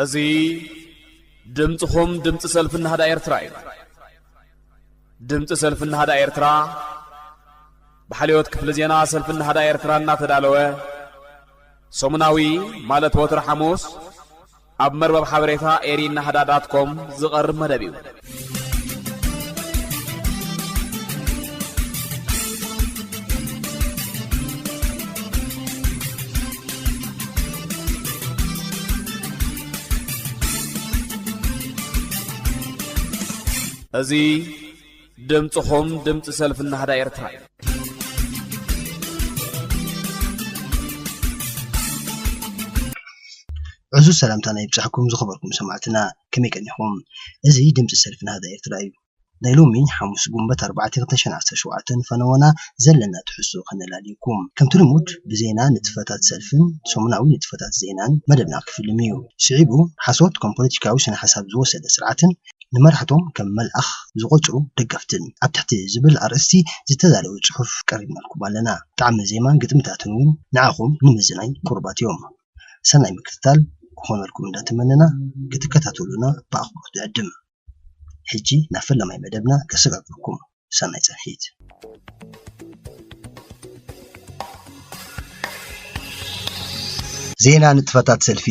እዚ ድምፅኹም ድምፂ ሰልፊ ናህዳ ኤርትራ እዩ። ድምፂ ሰልፊ ናህዳ ኤርትራ ብሓልዮት ክፍሊ ዜና ሰልፊ ናህዳ ኤርትራ እናተዳለወ ሰሙናዊ፣ ማለት ወትሪ ሓሙስ፣ ኣብ መርበብ ሓበሬታ ኤሪ ናህዳ ዳት ኮም ዝቐርብ መደብ እዩ። እዚ ድምፅኹም ድምፂ ሰልፊ ናህዳ ኤርትራ እዩ። ዕዙዝ ሰላምታና ይብጻሕኩም ዝኸበርኩም ሰማዕትና፣ ከመይ ቀኒኹም? እዚ ድምጺ ሰልፊ ናህዳ ኤርትራ እዩ። ናይ ሎሚ ሓሙስ ጉንበት ኣርባዕተ ክልተ ሽሕን ዓሰርተ ሸውዓተን ፈነወና ዘለና ትሕዝቶ ከነላልየኩም። ከምቲ ልሙድ ብዜና ንጥፈታት ሰልፍን ሰሙናዊ ንጥፈታት ዜናን መደብና ክፍልም እዩ። ስዒቡ ሓሶት ከም ፖለቲካዊ ስነ ሓሳብ ዝወሰደ ስርዓትን ንመራሕቶም ከም መልኣኽ ዝቖጽሩ ደገፍትን ኣብ ትሕቲ ዝብል ኣርእስቲ ዝተዳለወ ጽሑፍ ቀሪብናልኩም ኣለና። ጣዕመ ዜማን ግጥምታትን እውን ንዓኹም ንምዝናይ ቅሩባት እዮም። ሰናይ ምክትታል ክኾነልኩም እንዳተመነና ክትከታተሉና ብኣኽብሮት ንዕድም። ሕጂ ናብ ፈለማይ መደብና ከሰጋግረኩም። ሰናይ ጸንሒት። ዜና ንጥፈታት ሰልፊ።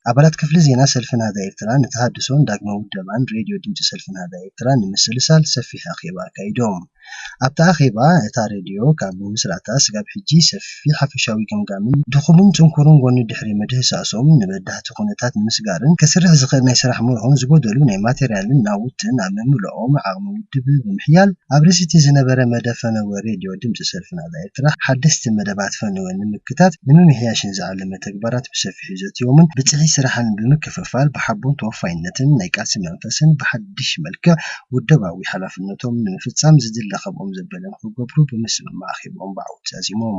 ኣባላት ክፍሊ ዜና ሰልፊ ናህዳ ኤርትራ ንተሃድሶን ዳግመ ውደባን ሬድዮ ድምጺ ሰልፊ ናህዳ ኤርትራ ንምስልሳል ሰፊሕ ኣኼባ ኣካይዶም። ኣብቲ ኣኼባ፣ እታ ሬድዮ ካብ ምምስራታ ስጋብ ሕጂ ሰፊሕ ሓፈሻዊ ገምጋምን ድኹምን ጽንኩርን ጎኒ ድሕሪ ምድህሳሶም፣ ንበዳህቲ ኩነታት ንምስጋርን ከስርሕ ዝኽእል ናይ ስራሕ መርሆን ዝጎደሉ ናይ ማቴርያልን ናውትን ኣብ ምምልኦም ዓቕሚ ውድብ ብምሕያል፣ ኣብ ርእሲ እቲ ዝነበረ መደብ ፈነወ ሬድዮ ድምጺ ሰልፊ ናህዳ ኤርትራ ሓደስቲ መደባት ፈነወ ንምክታት ንምምሕያሽን ዝዓለመ ተግባራት ብሰፊሑ ዘትዮምን ብጽሒት ስራሕን ብምክፍፋል ብሓቦን ተወፋይነትን ናይ ቃልሲ መንፈስን ብሓድሽ መልክዕ ውደባዊ ሓላፍነቶም ንምፍጻም ዝድለ ከምኦም ዘበለን ክገብሩ ብምስምማዕ ኣኼብኦም ብዓወት ዛዚሞም።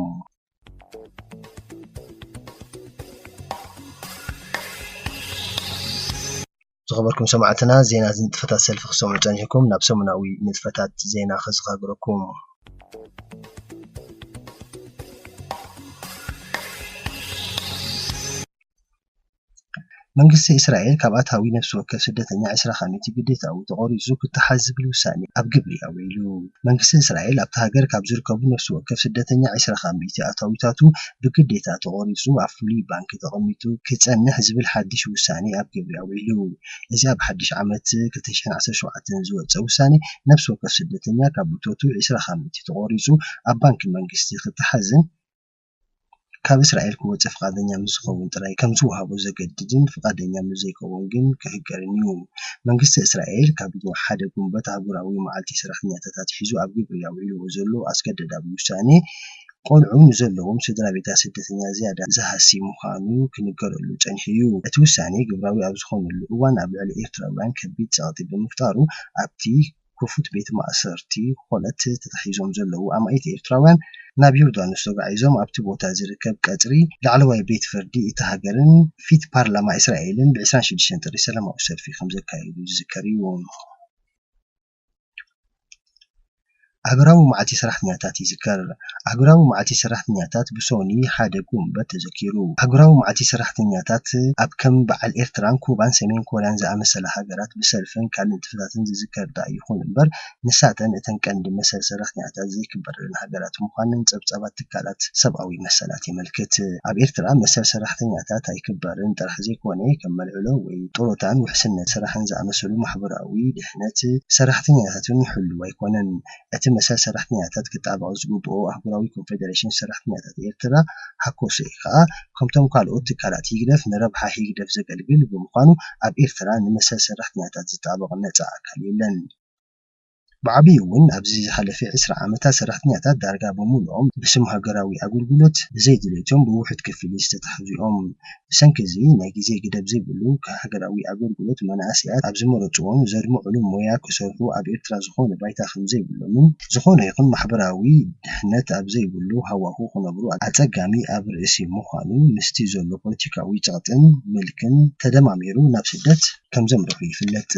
ዝኸበርኩም ሰማዕትና፣ ዜና ንጥፈታት ሰልፊ ክሰምዑ ጸኒሕኩም፣ ናብ ሰሙናዊ ንጥፈታት ዜና ከዘኻግረኩም። መንግስቲ እስራኤል ካብ ኣታዊ ነፍሲ ወከፍ ስደተኛ ዕስራ ካብ ሚእቲ ግዴታዊ ተቖሪጹ ክተሓዝ ዝብል ውሳኔ ኣብ ግብሪ ኣውዒሉ። መንግስቲ እስራኤል ኣብታ ሃገር ካብ ዝርከቡ ነፍሲ ወከፍ ስደተኛ ዕስራ ካብ ሚእቲ ኣታዊታቱ ብግዴታ ተቖሪጹ ኣብ ፍሉይ ባንክ ተቐሚጡ ክጸንሕ ዝብል ሓድሽ ውሳኔ ኣብ ግብሪ ኣውዒሉ። እዚ ኣብ ሓድሽ ዓመት ክልተ ሽሕን ዓሰርተ ሸውዓተን ዝወጸ ውሳኔ ነፍሲ ወከፍ ስደተኛ ካብ እቶቱ ዕስራ ካብ ሚእቲ ተቖሪጹ ኣብ ባንክ መንግስቲ ክተሓዝን ካብ እስራኤል ክወጽእ ፍቓደኛ ምስ ዝኸውን ጥራይ ከም ዝወሃቦ ዘገድድን ፍቓደኛ ምስ ዘይከውን ግን ክህገርን እዩ። መንግስቲ እስራኤል ካብ ሓደ ጉንበት ኣህጉራዊ መዓልቲ ሰራሕተኛታት ኣትሒዙ ኣብ ግብሪ ኣውዒልዎ ዘሎ ኣስገዳዳዊ ውሳኔ፣ ቆልዑ ንዘለዎም ስድራ ቤታት ስደተኛ ዝያዳ ዝሃሲ ምዃኑ ክንገረሉ ጸኒሑ እዩ። እቲ ውሳኔ ግብራዊ ኣብ ዝኾነሉ እዋን ኣብ ልዕሊ ኤርትራውያን ከቢድ ጸቕጢ ብምፍጣሩ ኣብቲ ክፉት ቤት ማእሰርቲ ኮለት ተታሒዞም ዘለዉ ኣማኢት ኤርትራውያን ናብ ዮርዳኖስ ተጓዒዞም ኣብቲ ቦታ ዝርከብ ቀጽሪ ላዕለዋይ ቤት ፍርዲ እታ ሃገርን ፊት ፓርላማ እስራኤልን ብ ዕስራን ሽዱሽተን ጥሪ ሰላማዊ ሰልፊ ከም ዘካየዱ ዝዝከር እዩ። ኣህጉራዊ መዓልቲ ሰራሕተኛታት ይዝከር። ኣህጉራዊ መዓልቲ ሰራሕተኛታት ብሶኒ ሓደ ጉንበት ተዘኪሩ። ኣህጉራዊ መዓልቲ ሰራሕተኛታት ኣብ ከም በዓል ኤርትራን ኩባን ሰሜን ኮርያን ዝኣመሰላ ሃገራት ብሰልፍን ካልእ ንጥፈታትን ዝዝከር ደኣ ይኹን እምበር፣ ንሳተን እተን ቀንዲ መሰል ሰራሕተኛታት ዘይክበረለን ሃገራት ምዃነን ጸብጻባት ትካላት ሰብኣዊ መሰላት የመልክት። ኣብ ኤርትራ መሰል ሰራሕተኛታት ኣይክበርን ጥራሕ ዘይኮነ፣ ከም መልዕሎ ወይ ጥሮታን ውሕስነት ስራሕን ዝኣመሰሉ ማሕበራዊ ድሕነት ሰራሕተኛታትን ሕሉው ኣይኮነን። እቲ መሰል ሰራሕተኛታት ክጣበቕ ዝግብኦ ኣህጉራዊ ኮንፌደሬሽን ሰራሕተኛታት ኤርትራ፣ ሃኮሰኤ፣ ከኣ ከምቶም ካልኦት ትካላት ህግደፍ ንረብሓ ህግደፍ ዘገልግል ብምዃኑ፣ ኣብ ኤርትራ ንመሰል ሰራሕተኛታት ዝጣበቕ ነጻ ኣካል የለን። ብዓቢኡ እውን ኣብዚ ዝሓለፈ ዕስራ ዓመታት ሰራሕተኛታት ዳርጋ ብምሉኦም ብስም ሃገራዊ ኣገልግሎት ብዘይ ድሌቶም ብውሑድ ክፍሊት ዝተታሕዙ እዮም። ብሰንኪ እዚ ናይ ግዜ ገደብ ዘይብሉ ሃገራዊ ኣገልግሎት መናእሰያት ኣብ ዝመረጽዎን ዘድምዑሉ ሞያ ክሰርሑ ኣብ ኤርትራ ዝኾነ ባይታ ከም ዘይብሎምን ዝኾነ ይኹን ማሕበራዊ ድሕነት ኣብ ዘይብሉ ሃዋሁ ክነብሩ ኣጸጋሚ ኣብ ርእሲ ምዃኑ ምስቲ ዘሎ ፖለቲካዊ ጸቕጥን ምልክን ተደማሚሩ ናብ ስደት ከም ዘምርሑ ይፍለጥ።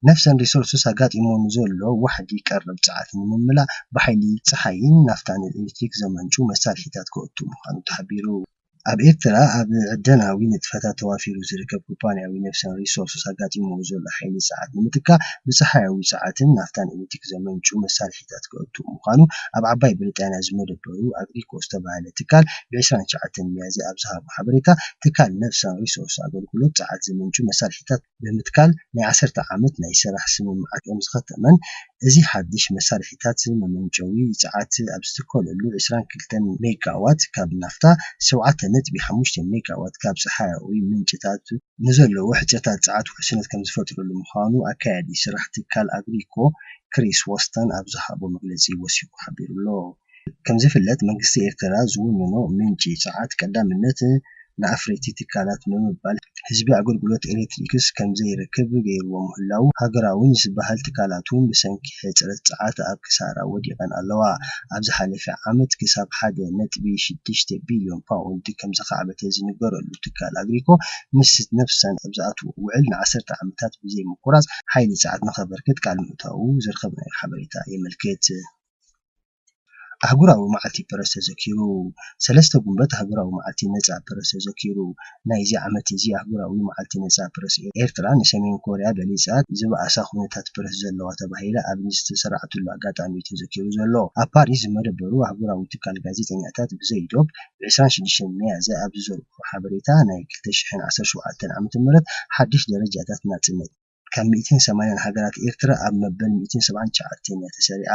ነፍሰን ሪሶርስስ ኣጋጢሙ ንዘሎ ዋሕዲ ቀረብ ጸዓት ንምምላእ ብሓይሊ ጸሓይን ናፍታን ኤሌክትሪክ ዘመንጩ መሳርሒታት ከእቱ ምዃኑ ተሓቢሩ። ኣብ ኤርትራ ኣብ ዕደናዊ ንጥፈታት ተዋፊሩ ዝርከብ ኩባንያዊ ነፍሰን ሪሶርስስ ኣጋጢምዎ ዘሎ ሓይሊ ጸዓት ንምትካእ ብጸሓያዊ ጸዓትን ናፍታን ኤሌክትሪክ ዘመንጩ መሳርሒታት ከእቱ ምዃኑ ኣብ ዓባይ ብሪጣንያ ዝመደበሩ ኣግሪኮ ዝተባህለ ትካል ብ ዕስራን ትሽዓተን ሚያዝያ ኣብ ዝሃቦ ሓበሬታ ትካል ነፍሰን ሪሶርስ ኣገልግሎት ጸዓት ዘመንጩ መሳርሒታት ብምትካል ናይ ዓሰርተ ዓመት ናይ ስራሕ ስምምዓት ከም ዝኸተመን፣ እዚ ሓድሽ መሳርሒታት መመንጨዊ ጸዓት ኣብ ዝትከለሉ ዕስራን ክልተን ሜጋዋት ካብ ናፍታ፣ ሸውዓተ ነጥቢ ሓሙሽተ ሜጋዋት ካብ ጸሓያዊ ምንጭታት ንዘለዎ ሕጽረታት ጸዓት ውሕስነት ከም ዝፈጥረሉ ምዃኑ ኣካያዲ ስራሕ ትካል ኣግሪኮ ክሪስ ዎስተን ኣብ ዝሃቦ መግለጺ ወሲኹ ሓቢሩ ኣሎ። ከም ዝፍለጥ፣ መንግስቲ ኤርትራ ዝውንኖ ምንጪ ጸዓት ቀዳምነት ንኣፍረይቲ ትካላት ብምባል፣ ህዝቢ ኣገልግሎት ኤሌክትሪክስ ከም ዘይረክብ ገይርዎ ምህላዉ፣ ሃገራዊ ዝበሃል ትካላት እውን ብሰንኪ ሕጽረት ጸዓት ኣብ ክሳራ ወዲቐን ኣለዋ። ኣብ ዝሓለፈ ዓመት ክሳብ ሓደ ነጥቢ ሽዱሽተ ቢልዮን ፓውንድ ከም ዘኻዕበተ ዝንገረሉ ትካል ኣግሪኮ፣ ምስ ነፍሰን ኣብ ዝኣትዎ ውዕል ንዓሰርተ ዓመታት ብዘይ ምቁራጽ ሓይሊ ጸዓት ንኸበርክት ቃል ምእታዉ ዝረኸብናዮ ሓበሬታ የመልክት። ኣህጉራዊ መዓልቲ ፕረስ ተዘኪሩ። ሰለስተ ጉንበት ኣህጉራዊ መዓልቲ ነጻ ፕረስ ተዘኪሩ። ናይዚ ዓመት እዚ ኣህጉራዊ መዓልቲ ነጻ ፕረስ፣ ኤርትራ ንሰሜን ኮርያ በሊጻ ዝበኣሳ ኩነታት ፕረስ ዘለዋ ተባሂላ ኣብ ዝተሰራዕትሉ ኣጋጣሚ እዩ ተዘኪሩ ዘሎ። ኣብ ፓሪስ ዝመደበሩ ኣህጉራዊ ትካል ጋዜጠኛታት ብዘይ ዶብ ብ ዕስራን ሽዱሽተን ሚያዝያ ኣብ ዝዘርግሖ ሓበሬታ፣ ናይ ክልተ ሽሕን ዓሰርተ ሸውዓተን ዓመተ ምህረት ሓድሽ ደረጃታት ናጽነት ካብ ሚእትን ሰማንያን ሃገራት ኤርትራ ኣብ መበል ሚእትን ሰብዓን ትሽዓተን እያ ተሰሪዓ።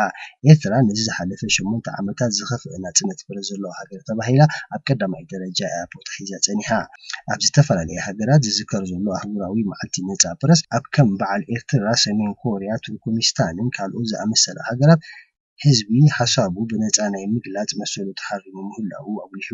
ኤርትራ ነዚ ዝሓለፈ ሸሞንተ ዓመታት ዝኸፍአ ናጽነት ፕረስ ዘለዋ ሃገር ተባሂላ ኣብ ቀዳማይ ደረጃ እያ ቦታ ሒዛ ጸኒሓ። ኣብ ዝተፈላለያ ሃገራት ዝዝከር ዘሎ ኣህጉራዊ መዓልቲ ነጻ ፕረስ፣ ኣብ ከም በዓል ኤርትራ፣ ሰሜን ኮርያ፣ ቱርክሚስታንን ካልኦት ዝኣመሰላ ሃገራት ህዝቢ ሓሳቡ ብነጻ ናይ ምግላጽ መሰሉ ተሓሪሙ ምህላዉ ኣጉሊሑ።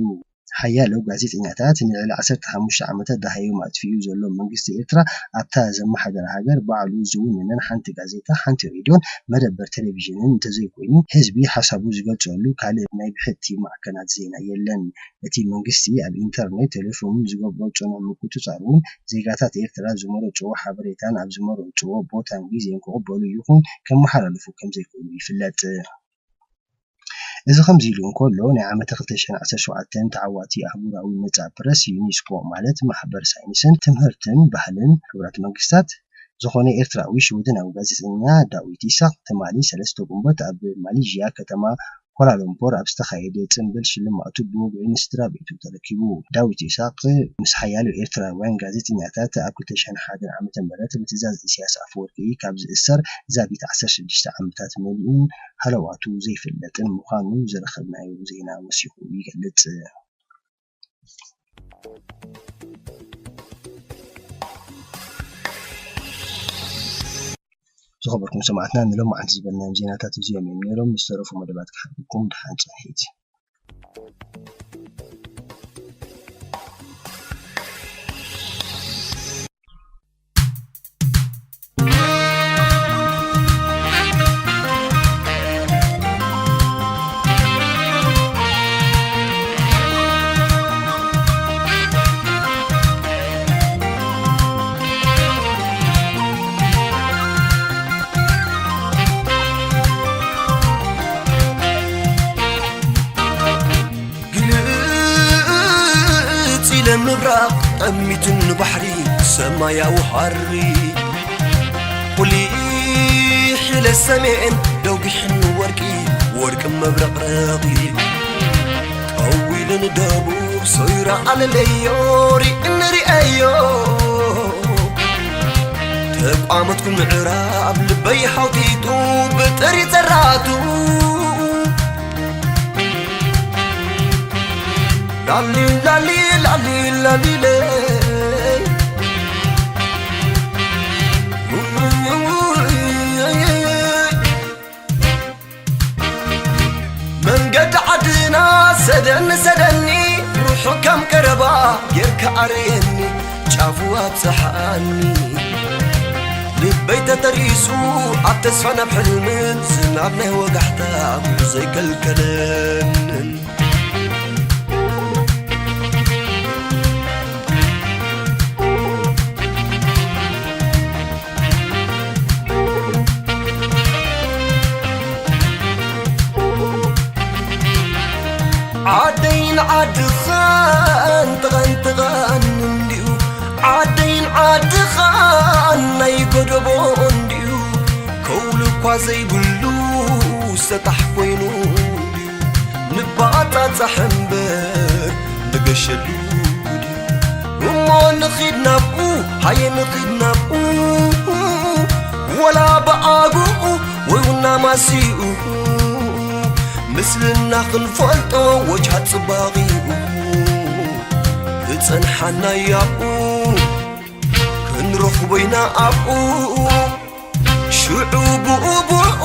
ሓያሎ ጋዜጠኛታት ንልዕሊ ዓሰርተ ሓሙሽተ ዓመታት ደሃዮም ኣጥፊኡ ዘሎ መንግስቲ ኤርትራ ኣብታ ዘመሓደራ ሃገር ባዕሉ ዝውንነን ሓንቲ ጋዜጣ፣ ሓንቲ ሬድዮን መደበር ቴሌቪዥንን እንተዘይኮይኑ ህዝቢ ሓሳቡ ዝገልጸሉ ካልእ ናይ ብሕቲ ማዕከናት ዜና የለን። እቲ መንግስቲ ኣብ ኢንተርኔት፣ ቴሌፎን ዝገብሮ ጽኑዕ ምቁጽጻር እውን ዜጋታት ኤርትራ ዝመረጽዎ ሓበሬታን ኣብ ዝመረጽዎ ቦታን ግዜን ክቕበሉ ይኹን ከመሓላልፉ ከም ዘይክእሉ ይፍለጥ። እዚ ከምዚ ኢሉ እንከሎ፣ ናይ ዓመተ ክልተ ሽሕን ዓሰርተ ሸውዓተን ተዓዋቲ ኣህጉራዊ ነጻ ፕረስ፣ ዩኒስኮ፣ ማለት ማሕበር ሳይንስን ትምህርትን ባህልን ሕቡራት መንግስታት ዝኾነ ኤርትራዊ ሽወደናዊ ጋዜጠኛ ዳዊት ይስሐቅ፣ ትማሊ ሰለስተ ጉንበት ኣብ ማሌዥያ ከተማ ኳላሉምፖር ኣብ ዝተኻየደ ጽምብል ሽልማቱ ብወግዒ ንስድራ ቤቱ ተረኪቡ። ዳዊት ይስሐቅ ምስ ሓያሎ ኤርትራውያን ጋዜጠኛታት ኣብ ክልተ ሽሕን ሓደን ዓመተ ምህረት ብትእዛዝ ኢሳያስ ኣፈወርቂ ካብ ዝእሰር ዛጊት ዓሰርተ ሽዱሽተ ዓመታት መሊኡን ሃለዋቱ ዘይፍለጥን ምዃኑ ዝረኸብናዮ ዜና ወሲኹ ይገልጽ። ዝኸበርኩም ሰማዕትና፣ ንሎማዓንቲ ዝበልናዮም ዜናታት እዚኦም እዮም ነይሮም። ምስ ተረፉ መደባት ክሓልፉኩም ደሓን ጻንሒት። ግልጽ ኢለ ምብራቕ ጠሚቱን ንባሕሪ ሰማያዊ ሃሪ ቁሊሕ ኢለ ሰሜን ደጒሕን ወርቂ ወርቂ መብረቕረቒ ቀዊሉ ንደቡብ ሰይራ ኣለለዮ ሪእኒ ሪአዮ ተቋመትኩ ምዕራብ ልበይ ሓውቲቱ ብጥሪ ዘራቱ ላሊ ላሊ ላሊ ላሊ ለይ መንገዲ ዓድና ሰደኒ ሰደኒ ርሑቕ ከም ቀረባ ጌርካ ኣረየኒ ጫፉ ኣብጽሓኒ ልበይ ተተሪሱ ኣብ ተስፋ ናብ ሕልምን ዝናብ ናይ ወጋሕታ ጉዕዞ ኣይከልከለንን። ንዓድኻን ተቐንጥቓን እንዲዩ፣ ዓደይን ዓድኻን ናይ ጎደቦ እንዲዩ፣ ከውሊ እኳ ዘይብሉ ሰጣሕ ኮይኑ እንዲዩ፣ ንባጻጻሕ እምበር ንገሸሉ ድዩ? እሞ ንኺድ ናብኡ፣ ሃየ ንኺድ ናብኡ፣ ወላ ብኣግኡ ወይ ውና ማሲኡ፣ ምስልና ክንፈልጦ ወጅሃት ጽባቒኡ፣ ዝጸንሓና ያብኡ፣ ክንረኽቦ ኢና ኣብኡ፣ ሽዑ ብኡ ብኡ።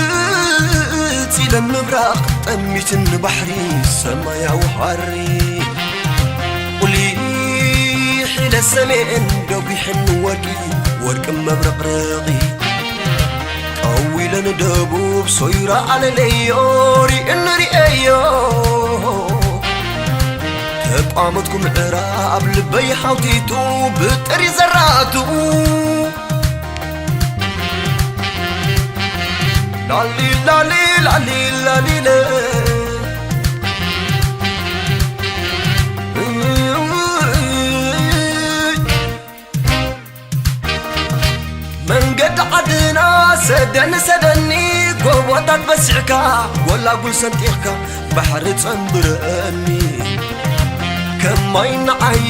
ግልጽ ኢለን ምብራቕ ጠሚትን ንባሕሪ ሰማያዊ ሃሪ፣ ቁሊሕ ኢለ ሰሜን ደጒሕን ወርቂ፣ ወርቂ መብረቕረቒ። ጠዊለ ንደቡብ ሶይራ ኣለለዮ፣ ሪእን ሪኤዮ። ተቋመትኩ ምዕራብ ልበይ ሓውቲቱ ብጥሪ ዘራቱ። ላሊ ላሊ ላሊ ላሊለ። መንገዲ ዓድና ሰደኒ ሰደኒ፣ ጎቦታት በሲሕካ፣ ጎላጉል ሰንጢቕካ፣ ባሕሪ ጸንብረኒ። ከማይ ንዓይ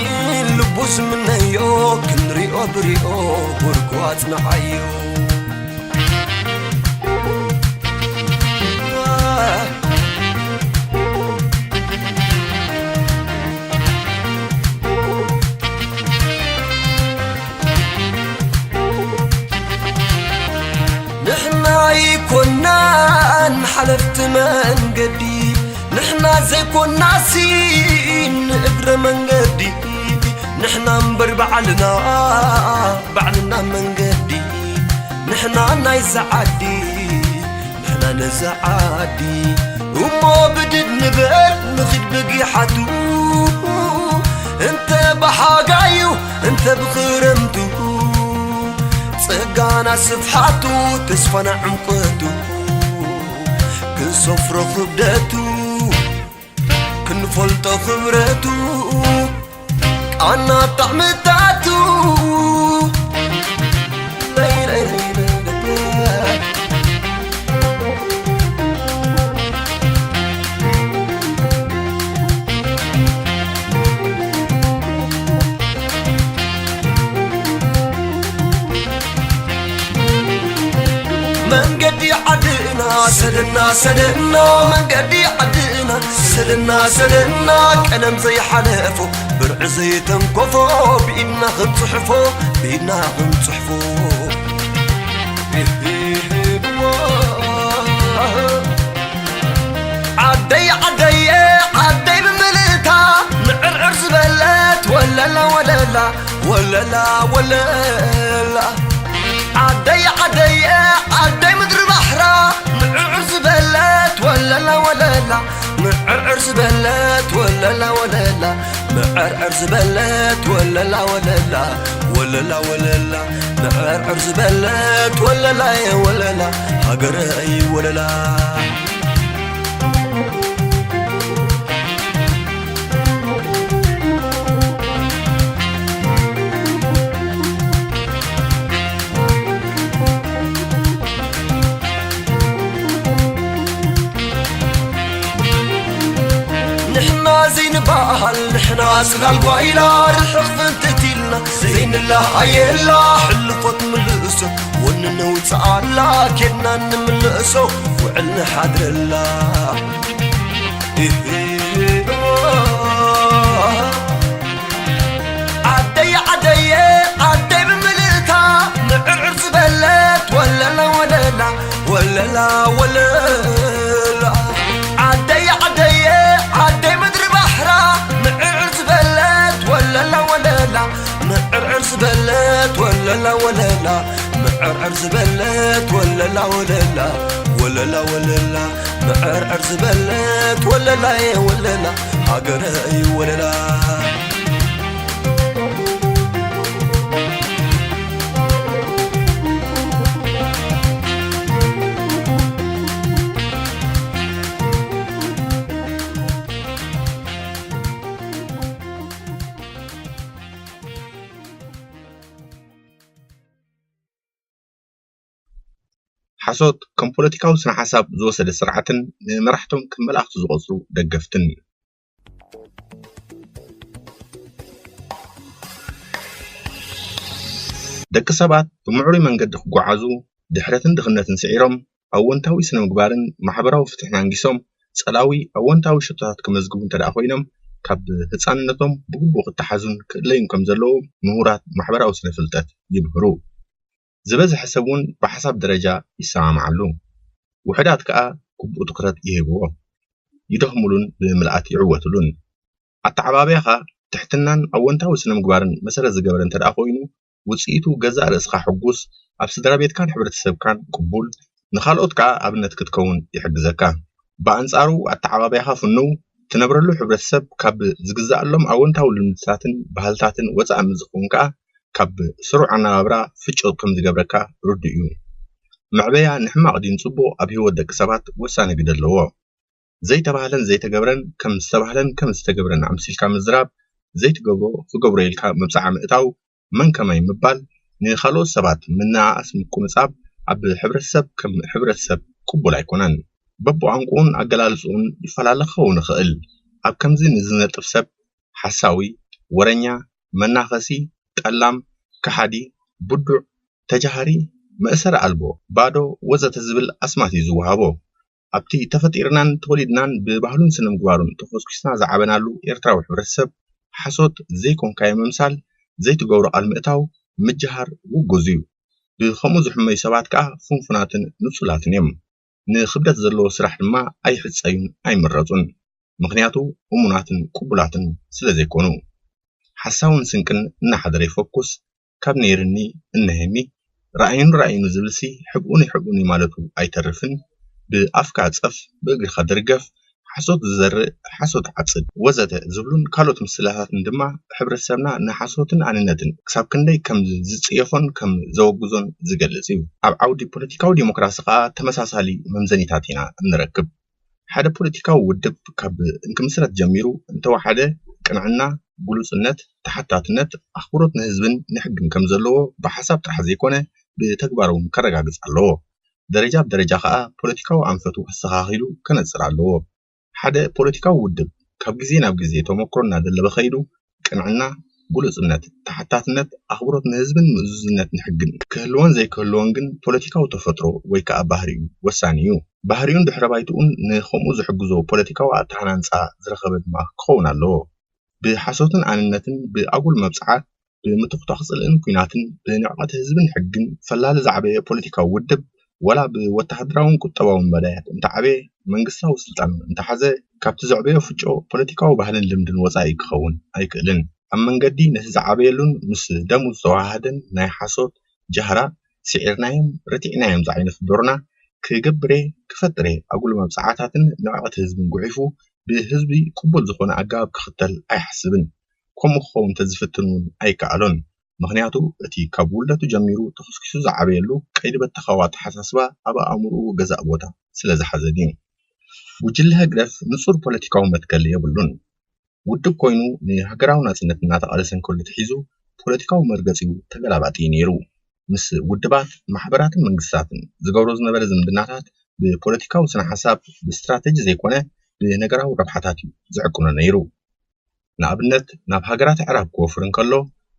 ልቡ ዝምነዮ፣ ክንሪኦ ብሪኦ፣ ጎርጎ ኣጽንዓዮ። ንሕና ኣይኮናን ሓለፍቲ መንገዲ፣ ንሕና ዘይኮናሲ ንእግረ መንገዲ፣ ንሕና እምበር ባዕልና፣ ባዕልና መንገዲ፣ ንሕና ናይዛ ዓዲ፣ ንሕና ነዛ ዓዲ። እሞ ብድድ ንበል ንኺድ ብጊሓቱ፣ እንተ ብሓጋዩ እንተ ብኽረምቱ፣ ጸጋና ስፍሓቱ ተስፋና ዕምቆቱ፣ ክንሰፍሮ ክብደቱ፣ ክንፈልጦ ክብረቱ፣ ቃና ጣዕምታቱ። መንገዲ ዓድና ሰደና ሰደና፣ መንገዲ ዓድና ሰደና ሰደና፣ ቀለም ዘይሓለፎ ብርዒ ዘይተንኮፎ፣ ብኢድና ክንጽሕፎ፣ ብኢድና ክንጽሕፎ። ዓደይ ዓደየ ዓደይ ብምልእታ፣ ምዕርዕር ዝበለት ወለላ ወለላ፣ ወለላ ወለላ። ዓደይ ዓደየ ዓደይ ምድሪ ባሕራ፣ ምዕርዕር ዝበለት ወለላ ወለላ፣ ምዕርዕር ዝበለት ወለላ ወለላ፣ ምዕርዕር ዝበለት ወለላ ወለላ፣ ወለላ ወለላ፣ ምዕርዕር ዝበለት ወለላየ ወለላ፣ ሃገረይ ወለላ። ንሕና ዘይንበሃል ንሕና ጽላል ጓይላ፣ ርሕቕ ፍንትት ኢልና ዘይንለሃየላ፣ ሕልፎት ምልእሶ ወኒ ነውጽኣላ፣ ኬድና ንምልእሶ ውዕል ንሓድረላ። ዓደይ ዓደየ ዓደይ ብምልእታ፣ ምዕርዕር ዝበለት ወለላ ወለላ፣ ወለላ ወለላ። ዓደይ ዓደየ ዓደይ ምድሪ ባሕራ፣ ምዕርዕር ዝበለት ወለላ ወለላ፣ ምዕርዕር ዝበለት ወለላ ወለላ ወለላ፣ ምዕርዕር ዝበለት ወለላ ወለላ፣ ወለላ ወለላ፣ ምዕርዕር ዝበለት ወለላየ ወለላ፣ ሃገረይ ወለላ። ሓሶት ከም ፖለቲካዊ ስነ ሓሳብ ዝወሰደ ስርዓትን ንመራሕቶም ከም መላእኽቲ ዝቖጽሩ ደገፍትን። ደቂ ሰባት ብምዕሩይ መንገዲ ክጓዓዙ፣ ድሕረትን ድኽነትን ስዒሮም፣ ኣወንታዊ ስነ ምግባርን ማሕበራዊ ፍትሕን ኣንጊሶም፣ ጸላዊ ኣወንታዊ ሸቶታት ክመዝግቡ እንተ ደኣ ኮይኖም፣ ካብ ህጻንነቶም ብግቡእ ክተሓዙን ክእለዩን ከም ዘለዎም ምሁራት ማሕበራዊ ስነ ፍልጠት ይምህሩ። ዝበዝሐ ሰብ እውን ብሓሳብ ደረጃ ይሰማምዓሉ። ውሑዳት ከኣ ግቡእ ትኹረት ይህብዎ፣ ይደኽሙሉን ብምልኣት ይዕወቱሉን። ኣተዓባብያኻ ትሕትናን ኣወንታዊ ስነ ምግባርን መሰረት ዝገበረ እንተ ደኣ ኮይኑ፣ ውጽኢቱ ገዛእ ርእስኻ ሕጉስ፣ ኣብ ስድራ ቤትካን ሕብረተሰብካን ቅቡል፣ ንኻልኦት ከኣ ኣብነት ክትከውን ይሕግዘካ። ብኣንጻሩ ኣተዓባብያኻ ፍኑው፣ ትነብረሉ ሕብረተሰብ ካብ ዝግዛኣሎም ኣወንታዊ ልምድታትን ባህልታትን ወጻኢ ምስ ዝኸውን ከኣ፣ ካብ ስሩዕ ኣነባብራ ፍጩ ከም ዝገብረካ ርዱእ እዩ። መዕበያ ንሕማቕ ድዩ ንጽቡቕ ኣብ ህይወት ደቂ ሰባት ወሳኒ ግደ ኣለዎ። ዘይተባህለን ዘይተገብረን ከም ዝተባህለን ከም ዝተገብረን ኣምሲልካ ምዝራብ፣ ዘይትገብሮ ክገብሮ ኢልካ መብጽዓ ምእታው፣ መን ከማይ ምባል፣ ንኻልኦት ሰባት ምንኣኣስ ምቁንጻብ ኣብ ሕብረተሰብ ከም ሕብረተሰብ ቅቡል ኣይኮነን። በብቋንቁኡን ኣገላልጽኡን ይፈላለ ክኸውን ይኽእል። ኣብ ከምዚ ንዝነጥፍ ሰብ ሓሳዊ፣ ወረኛ፣ መናኸሲ፣ ጠላም፣ ከሓዲ፣ ብዱዕ፣ ተጃሃሪ፣ መእሰሪ ኣልቦ፣ ባዶ፣ ወዘተ ዝብል ኣስማት እዩ ዝወሃቦ። ኣብቲ ተፈጢርናን ተወሊድናን ብባህሉን ስነ ምግባሩን ተኾስኲስና ዝዓበናሉ ኤርትራዊ ሕብረተሰብ፣ ሓሶት፣ ዘይኮንካዮ ምምሳል፣ ዘይትገብሮ ቃል ምእታው፣ ምጅሃር ውጉዝ እዩ። ብኸምኡ ዝሕመዩ ሰባት ከኣ ፍንፉናትን ንጹላትን እዮም። ንኽብደት ዘለዎ ስራሕ ድማ ኣይሕጸዩን ኣይምረጹን። ምኽንያቱ እሙናትን ቅቡላትን ስለ ዘይኮኑ። ሓሳውን ስንቅን እናሓደረ ይፈኩስ፣ ካብ ነይርኒ እነሀኒ፣ ርኣዩኒ ርኣዩኒ ዝብልሲ ሕብኡኒ ሕብኡኒ ማለቱ ኣይተርፍን፣ ብኣፍካ ጸፍ ብእግርኻ ድርገፍ፣ ሓሶት ዝዘርእ ሓሶት ዓጽድ ወዘተ ዝብሉን ካልኦት ምስላታትን ድማ ሕብረተሰብና ንሓሶትን ኣንነትን ክሳብ ክንደይ ከም ዝጽየፎን ከም ዘወግዞን ዝገልጽ እዩ። ኣብ ዓውዲ ፖለቲካዊ ዲሞክራሲ ከኣ ተመሳሳሊ መምዘኒታት ኢና እንረክብ። ሓደ ፖለቲካዊ ውድብ ካብ እንክምስረት ጀሚሩ እንተወሓደ ቅንዕና፣ ግሉጽነት፣ ተሓታትነት፣ ኣኽብሮት ንህዝብን ንሕግን ከም ዘለዎ ብሓሳብ ጥራሕ ዘይኮነ ብተግባር እውን ከረጋግጽ ኣለዎ። ደረጃ ብደረጃ ከኣ ፖለቲካዊ ኣንፈቱ ኣስተኻኺሉ ከነጽር ኣለዎ። ሓደ ፖለቲካዊ ውድብ ካብ ግዜ ናብ ግዜ ተመክሮ እናደለበ ከይዱ ቅንዕና፣ ግሉጽነት፣ ተሓታትነት፣ ኣኽብሮት ንህዝብን ምእዙዝነት ንሕግን ክህልዎን ዘይክህልዎን ግን ፖለቲካዊ ተፈጥሮ ወይ ከኣ ባህሪኡ ወሳኒ እዩ። ባህሪኡን ድሕረ ባይትኡን ንኸምኡ ዝሕግዞ ፖለቲካዊ ኣተሃናንጻ ዝረኸበ ድማ ክኸውን ኣለዎ። ብሓሶትን ኣንነትን፣ ብኣጉል መብጽዓት፣ ብምትኹታኽ ጽልእን ኲናትን፣ ብንዕቀት ህዝብን ሕግን ፈላሊ ዝዓበየ ፖለቲካዊ ውድብ፣ ዋላ ብወተሃደራውን ቁጠባውን መዳያት እንተዓበየ፣ መንግስታዊ ስልጣን እንተሓዘ፣ ካብቲ ዘዕበዮ ፍጮ ፖለቲካዊ ባህልን ልምድን ወጻኢ ክኸውን ኣይክእልን። ኣብ መንገዲ ነቲ ዝዓበየሉን ምስ ደሙ ዝተዋሃሃደን ናይ ሓሶት ጃህራ፣ ስዒርናዮም፣ ረቲዕናዮም ዝዓይነቱ ዶርና፣ ክገብር'የ፣ ክፈጥር'የ ኣጉል መብጽዓታትን ንዕቀት ህዝብን ጉሒፉ፣ ብህዝቢ ቅቡል ዝኾነ ኣገባብ ክኽተል ኣይሓስብን። ከምኡ ክኸውን እንተዝፍትን እውን ኣይከኣሎን። ምኽንያቱ፣ እቲ ካብ ውልደቱ ጀሚሩ ተኾስኲሱ ዝዓበየሉ ቀይዲ በተኻዊ ኣተሓሳስባ ኣብ ኣእምሮኡ ገዛእ ቦታ ስለ ዝሓዘን እዩ። ጉጅለ ህግደፍ ንጹር ፖለቲካዊ መትከል የብሉን። ውድብ ኮይኑ ንሃገራዊ ናጽነት እናተቓለሰ እንከሎ ተሒዙ፣ ፖለቲካዊ መርገጺኡ ተገላባጢ እዩ ነይሩ። ምስ ውድባት፣ ማሕበራትን መንግስታትን ዝገብሮ ዝነበረ ዝምድናታት ብፖለቲካዊ ስነ ሓሳብ፣ ብስትራተጂ ዘይኮነ ብነገራዊ ረብሓታት እዩ ዝዕቅኖ ነይሩ። ንኣብነት፣ ናብ ሃገራት ኣዕራብ ክወፍር እንከሎ፣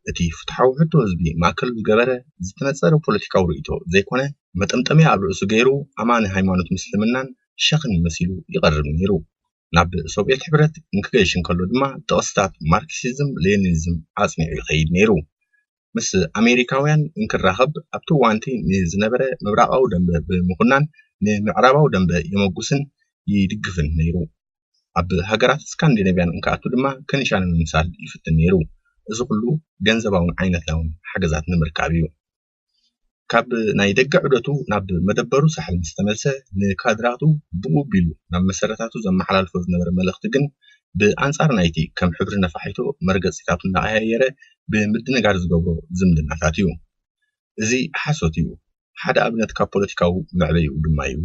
እቲ ፍትሓዊ ሕቶ ህዝቢ ማእከል ዝገበረ ዝተነጸረ ፖለቲካዊ ርእይቶ ዘይኮነ፣ መጠምጠምያ ኣብ ርእሱ ገይሩ ኣማኒ ሃይማኖት ምስልምናን ሸኽን መሲሉ ይቐርብ ነይሩ። ናብ ሶቭየት ሕብረት እንክገይሽ እንከሎ ድማ ጥቕስታት ማርክሲዝም ሌኒኒዝም ኣጽኒዑ ይኸይድ ነይሩ። ምስ ኣሜሪካውያን እንክራኸብ ኣብቲ እዋንቲ ንዝነበረ ምብራቓዊ ደንበ ብምኹናን ንምዕራባዊ ደንበ የመጉስን ይድግፍን ነይሩ። ኣብ ሃገራት ስካንዲነቭያን እንክኣቱ ድማ ከኒሻ ንምምሳል ይፍትን ነይሩ። እዚ ኩሉ ገንዘባውን ዓይነታውን ሓገዛት ንምርካብ እዩ። ካብ ናይ ደገ ዑደቱ ናብ መደበሩ ሳሕል ምስ ተመልሰ፣ ንካድራቱ ብኡ ኣቢሉ ናብ መሰረታቱ ዘመሓላልፎ ዝነበረ መልእኽቲ ግን፣ ብኣንጻር ናይቲ ከም ሕብሪ ነፋሒቶ መርገጺታቱ እናቐያየረ ብምድንጋር ዝገብሮ ዝምድናታት እዩ። እዚ ሓሶት እዩ። ሓደ ኣብነት ካብ ፖለቲካዊ መዕበይኡ ድማ እዩ።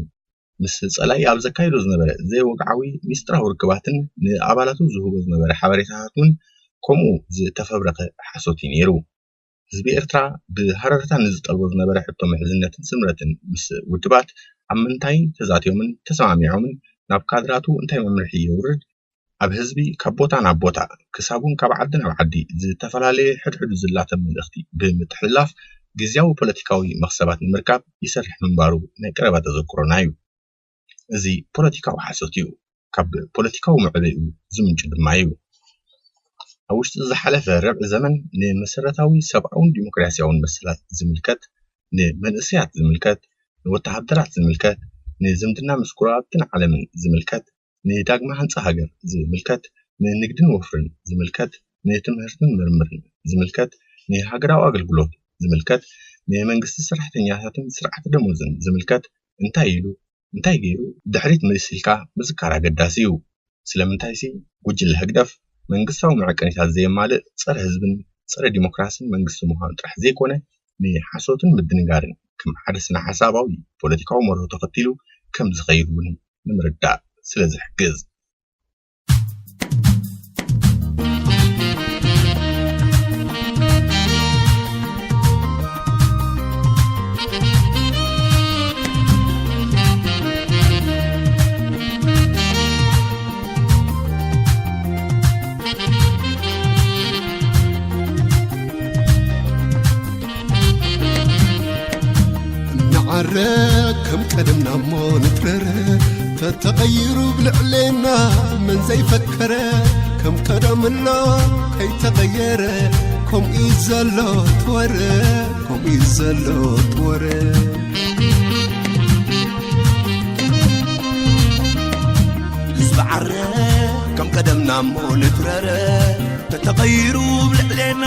ምስ ጸላኢ ኣብ ዘካይዶ ዝነበረ ዘይወግዓዊ ሚስጥራዊ ርክባትን ንኣባላቱ ዝህቦ ዝነበረ ሓበሬታታት እውን ከምኡ ዝተፈብረኸ ሓሶት እዩ ነይሩ። ህዝቢ ኤርትራ ብሃረርታ ንዝጠልቦ ዝነበረ ሕቶ ምሕዝነትን ስምረትን ምስ ውድባት ኣብ ምንታይ ተዛትዮምን ተሰማሚዖምን፣ ናብ ካድራቱ እንታይ መምርሒ የውርድ፣ ኣብ ህዝቢ ካብ ቦታ ናብ ቦታ ክሳብ እውን ካብ ዓዲ ናብ ዓዲ ዝተፈላለየ ሕድሕዱ ዝላተም መልእኽቲ ብምትሕልላፍ ግዝያዊ ፖለቲካዊ መኽሰባት ንምርካብ ይሰርሕ ምንባሩ ናይ ቀረባ ተዘክሮና እዩ። እዚ ፖለቲካዊ ሓሶት እዩ። ካብ ፖለቲካዊ መዕበይኡ ዝምንጩ ድማ እዩ። ኣብ ውሽጢ ዝሓለፈ ርብዒ ዘመን ንመሰረታዊ ሰብኣውን ዲሞክራሲያውን መሰላት ዝምልከት፣ ንመንእሰያት ዝምልከት፣ ንወተሃደራት ዝምልከት፣ ንዝምድና ምስ ጎረባብትን ዓለምን ዝምልከት፣ ንዳግመ ሃንጻ ሃገር ዝምልከት፣ ንንግድን ወፍርን ዝምልከት፣ ንትምህርትን ምርምርን ዝምልከት፣ ንሃገራዊ ኣገልግሎት ዝምልከት፣ ንመንግስቲ ሰራሕተኛታትን ስርዓት ደሞዝን ዝምልከት እንታይ ኢሉ እንታይ ገይሩ ድሕሪት መሊስ ኢልካ ምዝካር ኣገዳሲ እዩ። ስለምንታይሲ ጉጅለ ህግደፍ መንግስታዊ መዐቀኒታት ዘየማልእ ጸረ ህዝብን ጸረ ዲሞክራስን መንግስቲ ምዃኑ ጥራሕ ዘይኮነ ንሓሶትን ምድንጋርን ከም ሓደ ስነ ሓሳባዊ ፖለቲካዊ መርሆ ተኸቲሉ ከም ዝኸይድ እውን ንምርዳእ ስለ ዝሕግዝ። ንዓረ ከም ቀደምና እሞ ንትረረ፣ ተተቐይሩ ብልዕሌና መን ዘይፈከረ፣ ከም ቀደም ኣሎ ከይተቐየረ፣ ከምኡ እዩ ዘሎ ትወረ፣ ከምኡ እዩ ዘሎ ትወረ። ህዝቢ ዓረ ከም ቀደምና እሞ ንትረረ፣ ተተቐይሩ ብልዕሌና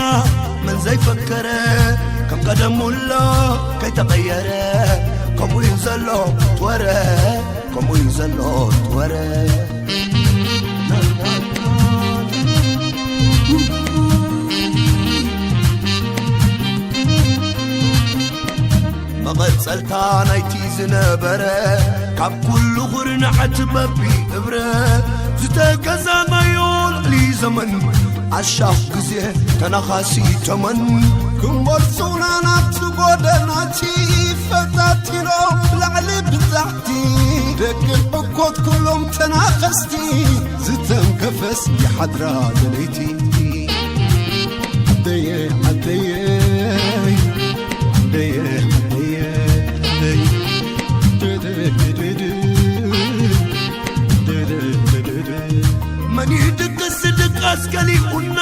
መን ዘይፈከረ፣ ከም ቀደሙ ኣሎ ከይተቐየረ፣ ከምኡ እዩ ዘሎ ትወረ፣ ከምኡ እዩ ዘሎ ትወረ። መቐጸልታ ናይቲ ዝነበረ ካብ ኩሉ ኩርናዓት በቢ እብረ ዝተገዛናዮ ልዕሊ ዘመን ኣሻኽ ግዜ ተናኻሲ ተመን ክመልሱና ናብቲ ጎደናቲ ፈታቲኖም ብላዕሊ ብታሕቲ ደቂ ሕኮት ኩሎም ተናኸስቲ ዝተንከፈስ ይሓድራ ለለይቲ። ዓደየ ዓደየ ዓደየ ዓደየ መን ይድቅስ ድቃስ ገሊኡና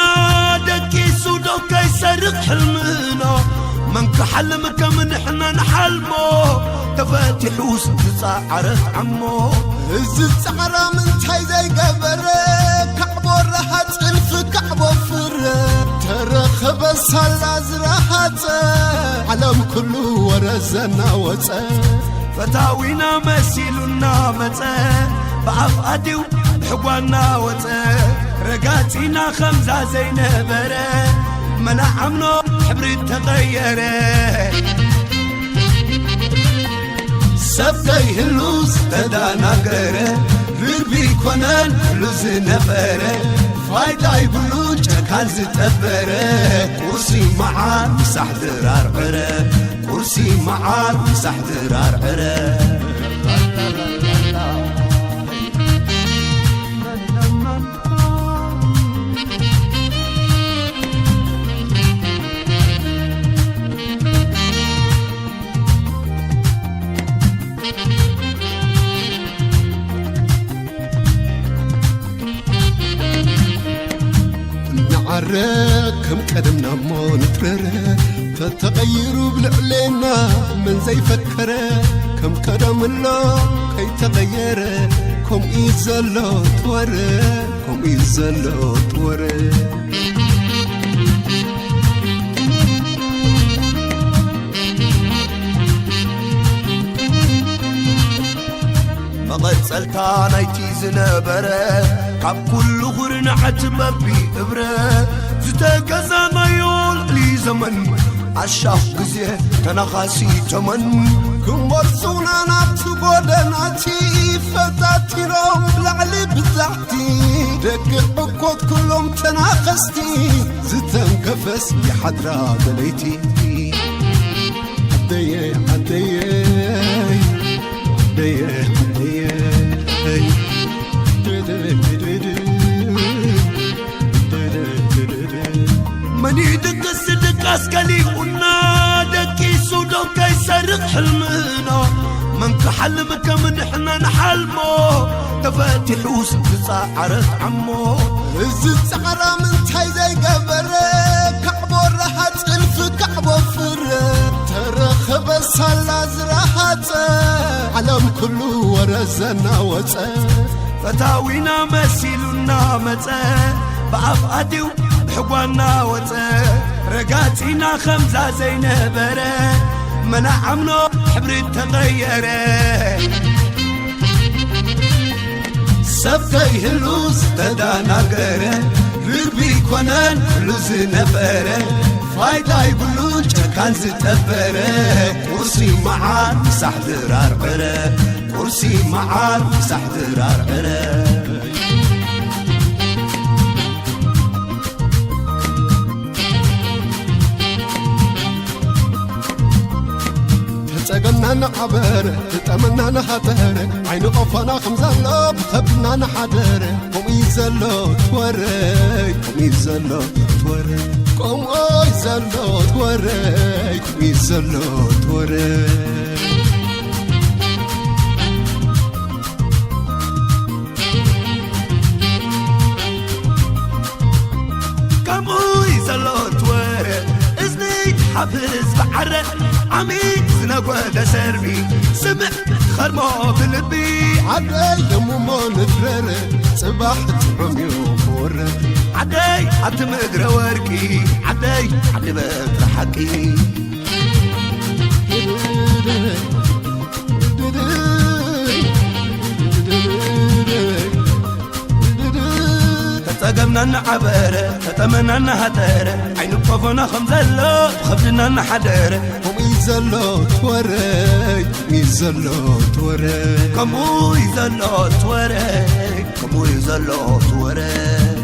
ደቂሱ ዶ ከይሰርቕ ሕልምና መን ክሓልም ከም ንሕና ንሓልሞ ተፈቲሑስ ዝጸዓረ ጣዕሞ እዚ ጻዕራም እንታይ ዘይገበረ ካዕቦ ረሃጽ እልፊ ካዕቦ ፍረ ተረኸበ ሳላ ዝረሃጸ ዓለም ኩሉ ወረ ዘናወጸ ፈታዊና መሲሉና መጸ ብኣፍ ኣትዩ ብሕጓና ወጸ ረጋጺና ከምዛ ዘይነበረ መላዓምኖ ሕብሪ ተቐየረ ሰብ ከይህሉ ዝተዳናገረ ርግቢ ኮነን ኩሉ ዝነበረ ፋይዳ ይብሉ ጨካን ዝጠበረ ቁርሲ መዓር ምሳሕ ድራር ዕረ ቁርሲ መዓር ምሳሕ ድራር ዕረ ንዓረ ከም ቀደምና እሞ ንትረረ ተተቐይሩ ብልዕሌና መን ዘይፈከረ ከም ቀደም ኣሎ ከይተቐየረ ከምኡ እዩ ዘሎ ትወረ ከምኡ እዩ ዘሎ ትወረ መቐጸልታ ናይቲ ዝነበረ፣ ካብ ኩሉ ኩርናዓት በቢ እብረ ዝተገዛናዮ ልዕሊ ዘመን ኣሻፍ ግዜ ተናኻሲ ተመን። ክመርጹና ናብቲ ጎደናቲ ፈታቲኖም ላዕሊ ብታሕቲ ደቂ ዕኮት ኩሎም ተናኸስቲ ዝተንከፈስ ይሓድራ በለይቲ። ዓደየ ዓደየ ዓደየ ዓደየ መን ይድቅስ ድቃስ ከሊኡና ደቂሱ ዶ ከይሰርቕ ሕልምና መን ክሓልም ከም ንሕና ንሓልሞ ተፈቲሑ ዝጸዓረት ዓሞ። እዚ ጻዕራም እንታይ ዘይገበረ ካዕቦ ረሃጽ እልፊ ካዕቦ ፍረ ተረኸበ ሳላ ዝረሃጸ ዓለም ኩሉ ወረ ዘናወጸ። ፈታዊና መሲሉና መጸ ብኣፍ ኣትዩ ብሕጓና ወጸ ረጋጺና ከምዛ ዘይነበረ መናዓምኖ ሕብሪ ተቐየረ። ሰብ ከይህሉ ዝተዳናገረ ርግቢ ኮነን ኩሉ ዝነበረ ፋይዳ ይብሉን ጨካን ዝጠበረ ቁርሲ መዓር ምሳሕ ድራር ዕረ ቁርሲ መዓር ምሳሕ ድራር ዕረ። ተጸገምና ንዓበረ ተጠመና ንሃተረ ዓይኒ ቆፎና ከም ዘሎ ብኸብድና ንሓደረ ከምኡ እዩ ዘሎ ትወረይ ከምኡ እዩ ዘሎ ትወረይ ከምኡ እዩ ዘሎ ትወረይ ከምኡ እዩ ዘሎ ትወረይ። ከምኡ እዩ ዘሎ ትወረ እዝኒ ሓፍዝ ብዓረ ዓሚ ዝነጎደ ሰርቢ ስምዕ ኸርሞ ብልቢ ዓደይ ደሙሞ ንትረረ ጽባሕ ጥዑም እዩ ክወረ ዓደይ ዓዲ ምድረ ወርቂ ዓደይ ዓዲ በትሪ ሓቂ። ተጸገምና እናዓበረ ተጠመና እናሃጠረ ዓይኒ ቆፎና ከም ዘሎ ብኸብድና እናሓደረ ከምኡ እዩ ዘሎ ትወረይ ከምኡ እዩ ዘሎ ትወረይ ከምኡ እዩ ዘሎ ትወረይ ከምኡ እዩ ዘሎ ትወረይ።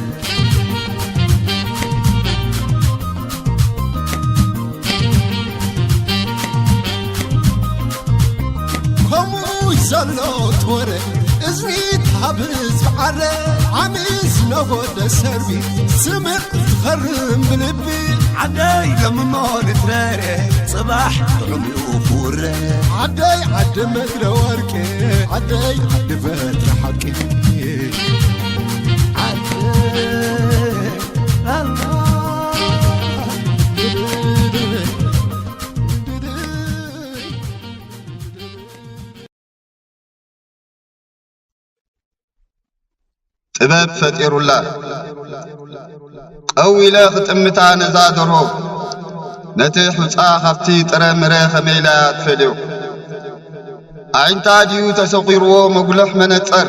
ከምኡ ዘሎ ትወረ እዝኒ ትሃብዝ ብዓረ ዓሚ ዝነጎደ ሰርቢ ስምዕ ዝኸርም ብልቢ ዓደይ ለምሞ ንትረረ ጽባሕ ጥዑም እዩ ክውረ ዓደይ ዓዲ ምድረ ወርቂ ዓደይ ዓዲ በትሪ ሓቂ ዓደይ ጥበብ ፈጢሩላ። ቀው ኢለ ክጥምታ ነዛ ደርሆ፣ ነቲ ሑጻ ካብቲ ጥረ ምረ ከመይ ኢላ እያ ትፈልዮ? ኣዒንታ ድዩ ተሰቒርዎ መጉልሕ መነጸር፣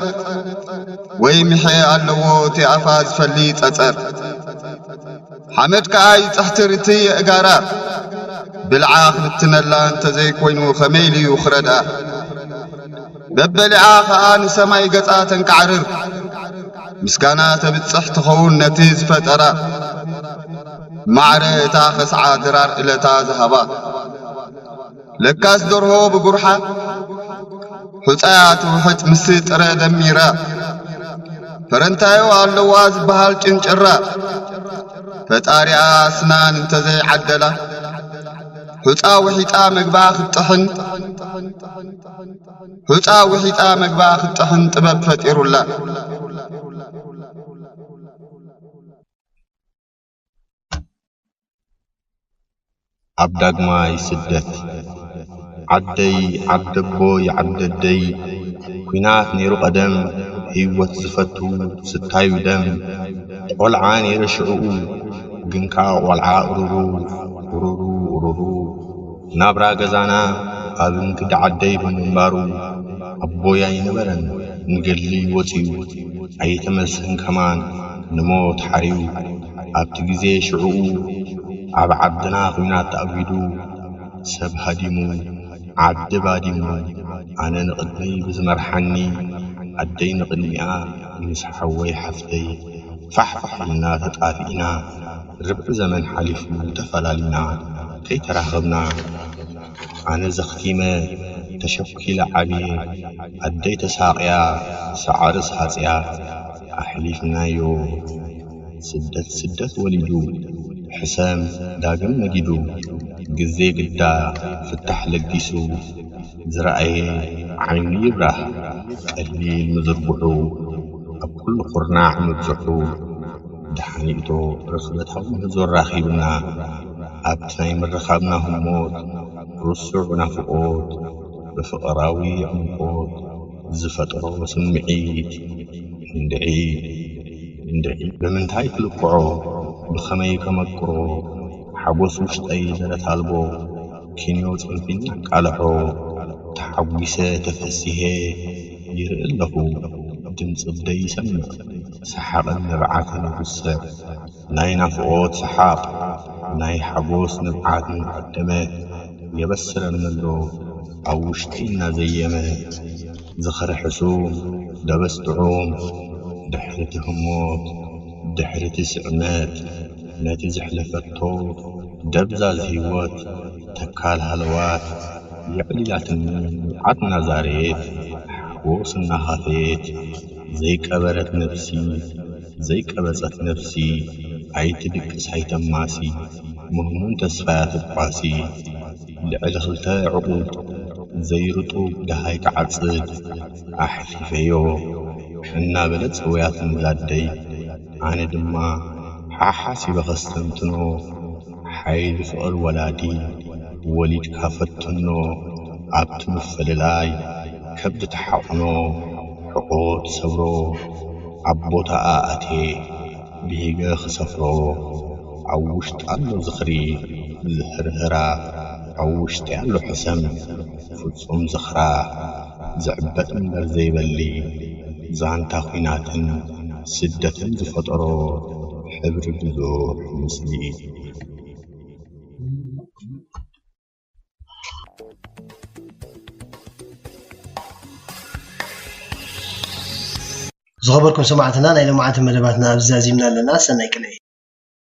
ወይ ምሐ ኣለዎ እቲ ኣፋ ዝፈሊ ጸጸር? ሓመድ ከኣ ይጽሕትር እቲ የእጋራ፣ ብልዓ ክብትነላ እንተ ዘይኮይኑ ከመይ ኢሉ እዩ ክረድኣ? መበሊዓ ኸኣ ንሰማይ ገጻ ተንቃዕርር፣ ምስጋና ተብጽሕ ትኸውን ነቲ ዝፈጠራ፣ ማዕረ እታ ኸስዓ ድራር እለታ ዝሃባ። ለካስ ደርሆ ብጉርሓ፣ ሑጻ እያ ትውሕጥ ምስ ጥረ ደሚራ፣ ፈረንታዮ ኣለዋ ዝበሃል ጭንጭራ፣ ፈጣሪኣ ኣስናን እንተ ዘይዓደላ፣ ሑጻ ውሒጣ መግባ ክትጥሕን፣ ሑጻ ውሒጣ መግባ ክትጥሕን ጥበብ ፈጢሩላ። ኣብ ዳግማይ ስደት። ዓደይ ዓደቦይ ዓደደይ፣ ኲናት ነይሩ ቀደም፣ ህይወት ዝፈቱ ስታዩ ደም። ቆልዓ ነይረ ሽዕኡ፣ ግንካ ቆልዓ እሩሩ፣ እሩሩ፣ እሩሩ። ናብራ ገዛና ኣብ እንግዲ ዓደይ ብምንባሩ፣ ኣቦይ ኣይነበረን ንገድሊ ወጺኡ፣ ኣይተመልሰን ከማን ንሞት ሓርዩ። ኣብቲ ግዜ ሽዕኡ ኣብ ዓድና ኲናት ተኣጒዱ፣ ሰብ ሃዲሙ ዓዲ ባዲሙ፣ ኣነ ንቕድመይ ብዝመርሓኒ፣ ኣደይ ንቕድሚኣ ምስ ሓወይ ሓፍተይ ፋሕፋሕ ኢልና ተጣፊእና። ርብዒ ዘመን ሓሊፉ ተፈላሊና ከይተራኸብና። ኣነ ዘኽቲመ ተሸኲለ ዓብየ፣ ኣደይ ተሳቕያ ሳዕርስ ሃጽያ ኣሕሊፍናዮ። ስደት ስደት ወሊዱ ሕሰም ዳግም ነጊዱ፣ ግዜ ግዳ ፍታሕ ለጊሱ። ዝረኣየ ዓይኑ ይብራህ ቀሊል ምዝርግሑ፣ ኣብ ኩሉ ኩርናዕ ምብዝሑ። ደሓን ይእቶ ርኽበታዊ ምህዞ ኣራኺብና፣ ኣብቲ ናይ ምርኻብና ህሞት ርሱዕ ናፍቖት ብፍቕራዊ ዕምቆት ዝፈጥሮ ስምዒት እንድዒ እንድዒ። ብምንታይ ክልክዖ ብኸመይ ከመቅሮ፣ ሓጎስ ውሽጠይ ደረት ኣልቦ ኪንዮ ጽንፊን ኣቃልሖ። ተሓጒሰ ተፈሲሔ ይርኢ ኣለኹ ድምጺ ኣደይ ይሰምዕ፣ ሰሓቕን ንብዓትን ይጉስዕ። ናይ ናፍቖት ሰሓቕ ናይ ሓጎስ ንብዓት እናዓደመ የበስረኒ ኣሎ ኣብ ውሽጠይ እናዘየመ። ዝኽሪ ሕሱም ደበስ ጥዑም ድሕሪ እቲ ህሞት ድሕሪ እቲ ስዕመት ነቲ ዘሕለፈቶ ደብዛዝ ህይወት ተካል ሃለዋት የዕሊላትኒ ንብዓት እናዛረየት ሓጎስ እናኻፈየት ዘይቀበረት ነፍሲ ዘይቀበጸት ነፍሲ ኣይትድቅስ ኣይተማሲ ምህሙን ተስፋያ ትቋሲ ልዕሊ ክልተ ዕቑድ ዘይርጡብ ደሃይ ክዓጽድ ኣሕፊፈዮ እናበለት ጸውያትኒ ዛደይ ኣነ ድማ ሓሓሲበ ከስተንትኖ ሓይሊ ፍቕሪ ወላዲ ወሊድካ ፈትኖ ኣብቲ ምፍልላይ ከብዲ ተሓቑኖ ሕቖ ትሰብሮ ኣብ ቦታኣ ኣትየ ብሂገ ክሰፍሮ ኣብ ውሽጢ ኣሎ ዝኽሪ ዝህርህራ ኣብ ውሽጢ ኣሎ ሕሰም ፍጹም ዝኽራ ዝዕበጥ እምበር ዘይበሊ ዛንታ ኲናትን ስደትን ዝፈጠሮ ሕብሪ ብዙሕ ምስሊ። ዝኸበርኩም ሰማዕትና ናይ ሎማዓንቲ መደባትና ኣብዚ ዛዚምና ኣለና። ሰናይ ቅነ።